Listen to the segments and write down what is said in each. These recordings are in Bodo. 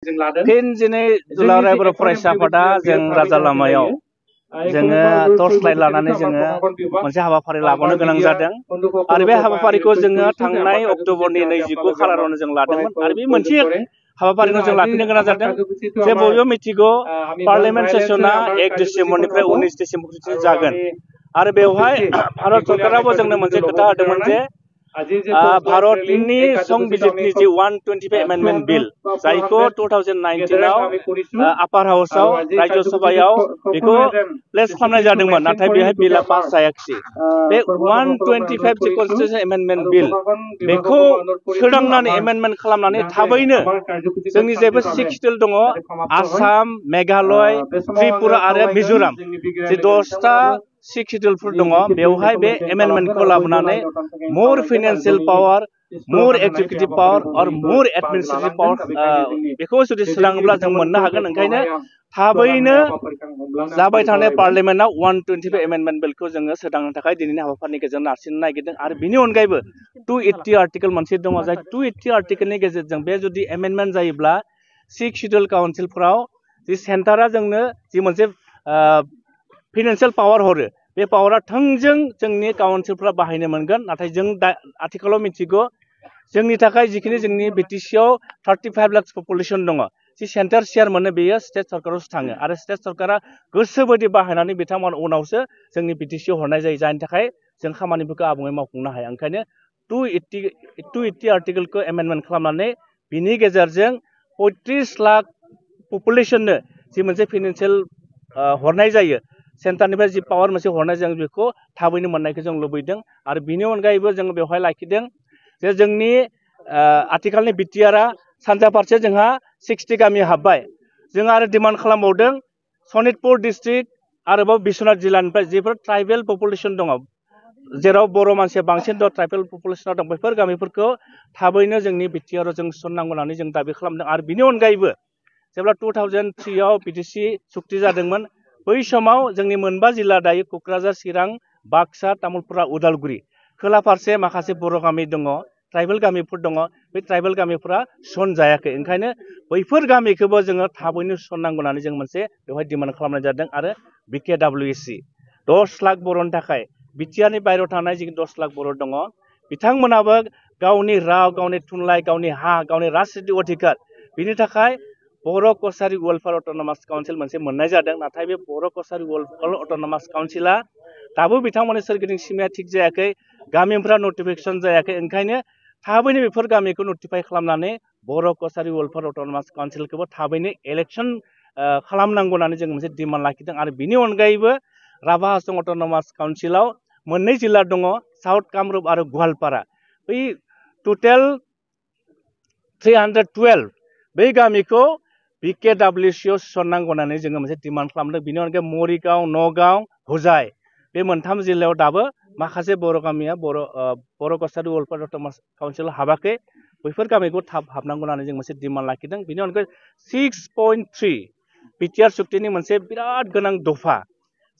फिन दिनै दुलाराय बर' फरायसा आफादा जों राजा लामायाव जोङो टर्च लाइट लानानै जोङो मोनसे हाबाफारि लाबावनो गोनां जादों आरो बे हाबाफारिखौ जोङो थांनाय अक्ट'बरनि 29 खालारावनो जों लादोंमोन आरो बे मोनसे हाबाफारिखौ जों लाफिननो गोनां जादों जे बयबो मिथिगौ पार्लियामेन्ट सेसना 1 डिसेम्बरनिफ्राय 19 डिसेम्बरसिम जागोन आरो बेवहाय भारत सरकाराबो जोंनो मोनसे खोथा होदोंमोन जे भारतनि संबिजितनि जि 125 एमेन्डमेन्ट बिल जायखौ 2019 आव आपार हाउसाव राज्य सभायाव बेखौ प्लेस खालामनाय जादोंमोन नाथाय बेहाय बिला पास जायाखिसै बे 125 जि कन्स्टिटिउसन एमेन्डमेन्ट बिल बेखौ सोदांनानै एमेन्डमेन्ट खालामनानै थाबैनो जोंनि जेबो 6 शिड्युल दङ आसाम मेघालय त्रिपुरा आरो मिजोराम जे 10टा 6 शिड्युलफोर दङ बेवहाय बे एमेन्डमेन्टखौ लाबोनानै मोर फाइनान्सियेल पावार मोर एक्जिकिउटिभ पावार आरो मोर एडमिनिस्ट्रेटिभ पावार बेखौ जुदि सोदाङोब्ला जों मोननो हागोन ओंखायनो थाबैनो जाबाय थानाय पार्लियामेन्टआव 125 एमेन्डमेन्ट बिलखौ जोङो सोदांनो थाखाय दिनैनि हाबाफारिनि गेजेरजों नारसिननो नागिरदों आरो बिनि अनगायैबो 280 आर्टिकेल मोनसे दङ जाय 280 आर्टिकेलनि गेजेरजों बे जुदि एमेन्डमेन्ट जायोब्ला 6 शिड्युल काउन्सिलफोराव जि सेन्टारा जोंनो जि मोनसे फाइनान्सियेल पावार हरो बे पावारा थोंजों जोंनि काउन्सिलफ्रा बाहायनो मोनगोन नाथाय जों आथिखालाव मिथिगौ जोंनि थाखाय जिखिनि जोंनि बिटिसिआव 35 लाख पपुलेसन दङ जि सेन्टार शेयार मोनो बेयो स्टेट सरकारावसो थाङो आरो स्टेट सरकारा गोसोबायदि बाहायनानै बिथांमोन उनावसो जोंनि बिटिसिआव हरनाय जायो जायनि थाखाय जों खामानिफोरखौ आबुङै मावफुंनो हाया ओंखायनो 280 आर्टिकेलखौ एमेन्डमेन्ट खालामनानै बिनि गेजेरजों 35 लाख पपुलेसननो जि मोनसे फाइनान्सियेल हरनाय जायो सेन्टारनिफ्राय जि पावार मोनसे हरनाय जों बेखौ थाबैनो मोननायखौ जों लुबैदों आरो बिनि अनगायैबो जों बेवहाय लाखिदों जे जोंनि आथिखालनि बिटिआरआ सानजा फारसे जोंहा 60 गामि हाबबाय जों आरो डिमान्ड खालामबावदों सनितपुर डिस्ट्रिक्ट आरोबाव बिश्वनाथ जिल्लानिफ्राय जेफोर ट्राइबेल पपुलेसन दङ जेराव बर' मानसिया बांसिन दं ट्राइबेल पपुलेसनाव दं बेफोर गामिफोरखौ थाबैनो जोंनि बिटिआरआव जों थिसननांगौ होननानै जों दाबि खालामदों आरो बिनि अनगायैबो जेब्ला 2003 आव बिटिसि सुक्ति जादोंमोन बै समाव जोंनि मोनबा जिल्ला दायो क'क्राझार चिरां बाक्सा तामुलपुर उदालगुरि खोला फारसे माखासे बर' गामि दङ ट्राइबेल गामिफोर दङ बे ट्राइबेल गामिफोरा थिसनजायाखै ओंखायनो बैफोर गामिखौबो जोङो थाबैनो थिसननांगौ होननानै जों मोनसे बेवहाय डिमान्ड खालामनाय जादों आरो BKWSC 10 लाख बर'नि थाखाय बिटिआरनि बायहेरायाव थानाय जि 10 लाख बर' दङ बिथांमोनाबो गावनि राव गावनि थुनलाइ गावनि हा गावनि राजनीतिक अधिकार बिनि थाखाय बर' कसारि वेलफेयार अट'नमास काउन्सिल मोनसे मोननाय जादों नाथाय बे बर' कसारि वेलफेयार अट'नमास काउन्सिला दाबो बिथांमोननि सोरगिदिं सिमाया थिग जायाखै गामिफ्रा नटिफिकेसन जायाखै ओंखायनो थाबैनो बेफोर गामिखौ नटिफाइ खालामनानै बर' कसारि वेलफेयार अट'नमास काउन्सिलखौबो थाबैनो इलेक्सन खालामनांगौ होननानै जों मोनसे डिमान्ड लाखिदों आरो बिनि अनगायैबो राभा हासं अट'नमास काउन्सिलाव मोननै जिल्ला दङ साउथ कामरुप आरो गवालपारा बै टटेल 312 बै गामिखौ BKWSCआव थिसननांगौ होननानै जोङो मोनसे डिमान्ड खालामदों बिनि अनगायै मरिगाव नगाव हुजाय बे मोनथाम जिल्लायाव दाबो माखासे बर' गामिया बर' कसारि वेलफेयार अट'नमास काउन्सिलाव हाबाखै बैफोर गामिखौ थाब हाबनांगौ होननानै जों मोनसे डिमान्ड लाखिदों बिनि अनगायै 6.3 बिटिआर सुक्तिनि मोनसे बिराद गोनां दफा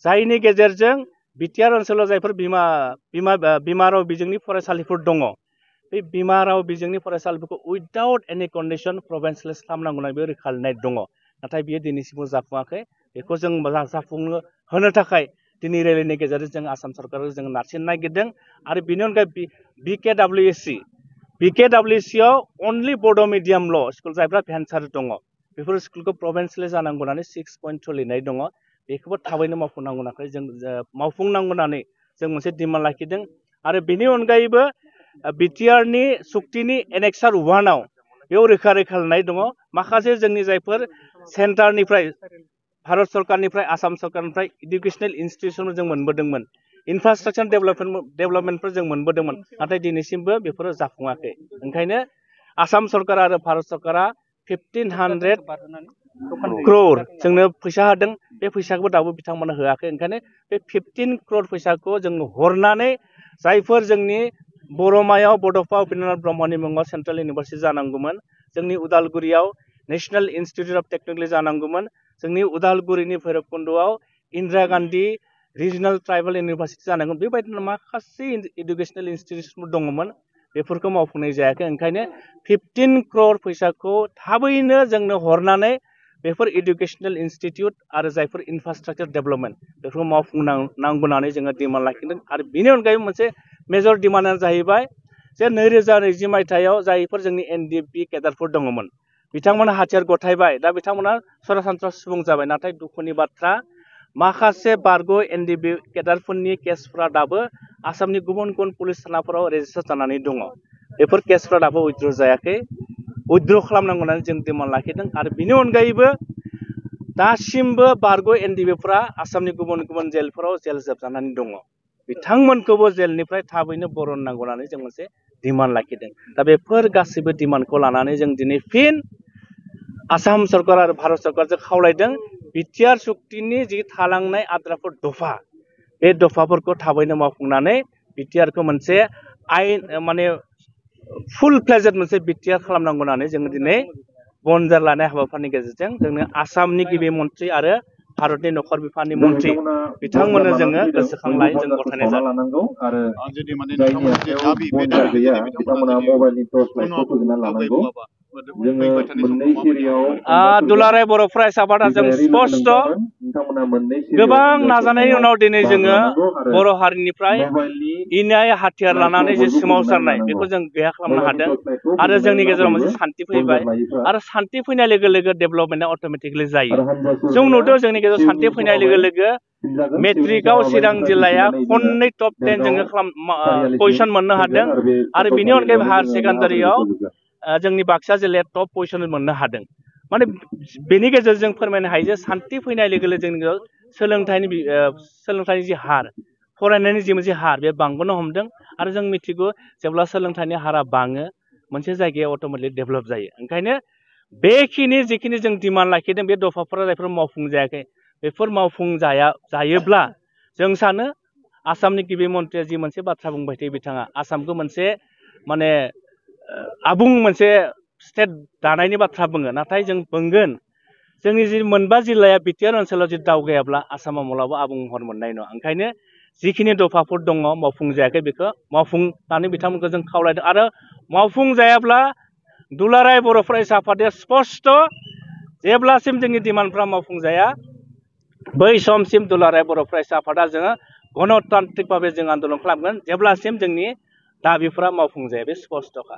जायनि गेजेरजों बिटिआर ओनसोलाव जायफोर बिमा राव बिजोंनि फरायसालिफोर दङ बे बिमा राव बिजोंनि फरायसालिफोरखौ उइदाउट एनि कन्डिसन प्रभिन्सियेलाइज खालामनांगौ होननानै बे रोखा लिरनाय दङ नाथाय बियो दिनैसिमबो जाफुङाखै बेखौ जों जाफुंनो होनो थाखाय दिनै रेलिनि गेजेरजों जों आसाम सरकारखौ जों नारसिननो नागिरदों आरो बिनि अनगायै BKWSCआव अनलि बड' मिडियामल' स्कुल जायफ्रा भेन्सार दङ बेफोर स्कुलखौ प्रभिन्सियेलाइज जानांगौ होननानै 6.2 लिरनाय दङ बेखौबो थाबैनो मावफुंनांगौ होननानै जों मोनसे डिमान्ड लाखिदों आरो बिनि अनगायैबो बिटिआरनि सुक्तिनि एनेक्सार 1 आव बेयाव रोखा लिरनाय दङ माखासे जोंनि जायफोर सेन्टारनिफ्राय भारत सरकारनिफ्राय आसाम सरकारनिफ्राय इडुकेसनेल इन्सटिटिउसन जों मोनबोदोंमोन इनफ्रास्ट्राक्चार डेभेलपमेन्टफोर जों मोनबोदोंमोन नाथाय दिनैसिमबो बेफोरो जाफुङाखै ओंखायनो आसाम सरकार आरो भारत सरकारा 1500 क्र'र जोंनो फैसा होदों बे फैसाखौबो दाबो बिथांमोना होआखै ओंखायनो बे 15 क्र'र फैसाखौ जों हरनानै जायफोर जोंनि बर'मायाव बड'फा उपेन्द्रनाथ ब्रह्मनि मुङाव सेन्ट्रेल इउनिभारसिटि जानांगौमोन जोंनि उदालगुरियाव नेशनेल इन्सटिटिउट अफ टेक्न'लजि जानांगौमोन जोंनि उदालगुरिनि भैरबकुन्द'आव Indira Gandhi regional tribal university जानांगौमोन बेबायदिनो माखासे इडुकेसनेल इन्सटिटिउसनफोर दङमोन बेफोरखौ मावफुंनाय जायाखै। ओंखायनो 15 crore फैसाखौ थाबैनो जोंनो हरनानै बेफोर इडुकेसनेल इनस्टिट्यूट आरो जायफोर इनफ्रास्ट्राक्चार डेभेलपमेन्ट बेफोरखौ मावफुंनांगौ होननानै जोङो डिमान्ड लाखिदों। आरो बेनि अनगायैबो मोनसे मेजर डिमान्डआ जाहैबाय जे 2020 मायथाइयाव जायफोर जोंनि एनडिपि केडारफोर दङमोन बिथांमोना हाथियार गथायबाय। दा बिथांमोना सरासनस्रा सुबुं जाबाय। नाथाय दुखुनि बाथ्रा माखासे बारग' एनडिपि केडारफोरनि केसफ्रा दाबो आसामनि गुबुन गुबुन पुलिस थानाफोराव रेजिस्टार जानानै दङ। बेफोर केसफ्रा दाबो उइथड्र जायाखै। उइथड्र खालामनांगौ होननानै जों डिमान्ड लाखिदों। आरो बेनि अनगायैबो दासिमबो बारग' एनडिपिफ्रा आसामनि गुबुन गुबुन जेलफोराव जेल जोबजानानै दङ। बिथांमोनखौबो जेलनिफ्राय थाबैनो बरननांगौ होननानै जों मोनसे डिमान्ड लाखिदों। दा बेफोर गासैबो डिमान्डखौ लानानै जों दिनै फिन आसाम सरकार आरो भारत सरकारजों खावलायदों बिटिआर सुक्तिनि जि थालांनाय आद्राफोर दफा बे दफाफोरखौ थाबैनो मावफुंनानै बिटिआरखौ मोनसे आयेन माने फुल फ्लेजेड मोनसे बिटिआर खालामनांगौ होननानै जों दिनै बनजार लानाय हाबाफारिनि गेजेरजों जोंनो आसामनि गिबि मन्थ्रि आरो भारतनि नखर बिफाननि मन्थ्रि बिथांमोननो जोङो गोसोखांनाय जों गथायनाय जादों। दुलाराय बर' फरायसा आफादा जों स्पष्ट गोबां नाजानायनि उनाव दिनै जोङो बर' हारिनिफ्राय इनाय हाथियार लानानै जे सोमावसारनाय बेखौ जों गैया खालामनो हादों। आरो जोंनि गेजेराव मोनसे सान्थि फैबाय। आरो सान्थि फैनाय लोगो लोगो डेभेलपमेन्टआ अट'मेटिकलि जायो। जों नुदों जोंनि गेजेराव सान्थि फैनाय लोगो लोगो मेट्रिकआव चिरां जिल्लाया खननै टप 10 जोङो पजिशन मोननो हादों। आरो बेनि अनगायैबो हायार सेकेन्डारियाव जोंनि बाक्सा जिल्लाया टप पजिशन मोननो हादों। माने बेनि गेजेरजों फोरमायनो हायो जे सान्थि फैनाय लोगो लोगो जोंनि गेजेराव सोलोंथाइनि जि हार फरायनायनि जि मोनसे हार बे बांबोनो हमदों। आरो जों मिथिगौ जेब्ला सोलोंथाइनि हारा बाङो मोनसे जायगायाव अट'मेटिकलि डेभेलप जायो। ओंखायनो बेखिनि जिखिनि जों डिमान्ड लाखिदों बे दफाफोरा जायफोर मावफुं जायाखै बेफोर मावफुं जायोब्ला जों सानो आसामनि गिबि मन्थ्रिया जि मोनसे बाथ्रा बुंबाय थायो बिथाङा आसामखौ मोनसे माने आबुं मोनसे स्टेट दानायनि बाथ्रा बुङो। नाथाय जों बुंगोन जोंनि जि मोनबा जिल्लाया बिटिआर ओनसोलाव जि दावगायाब्ला आसामाव माब्लाबा आबुं महर मोननाय नङा। ओंखायनो जिखिनि दफाफोर दङ मावफुं जायाखै बेखौ मावफुंनानै बिथांमोनखौ जों खावलायदों। आरो मावफुं जायाब्ला दुलाराय बर' फरायसा आफादा स्पष्ट जेब्लासिम जोंनि डिमान्डफ्रा मावफुंजाया बै समसिम दुलाराय बर' फरायसा आफादा जोङो गणतान्त्रिक भाबै जों आन्दलन खालामगोन जेब्लासिम जोंनि दाबिफोरा मावफुंजाया। बे स्पष्टखा।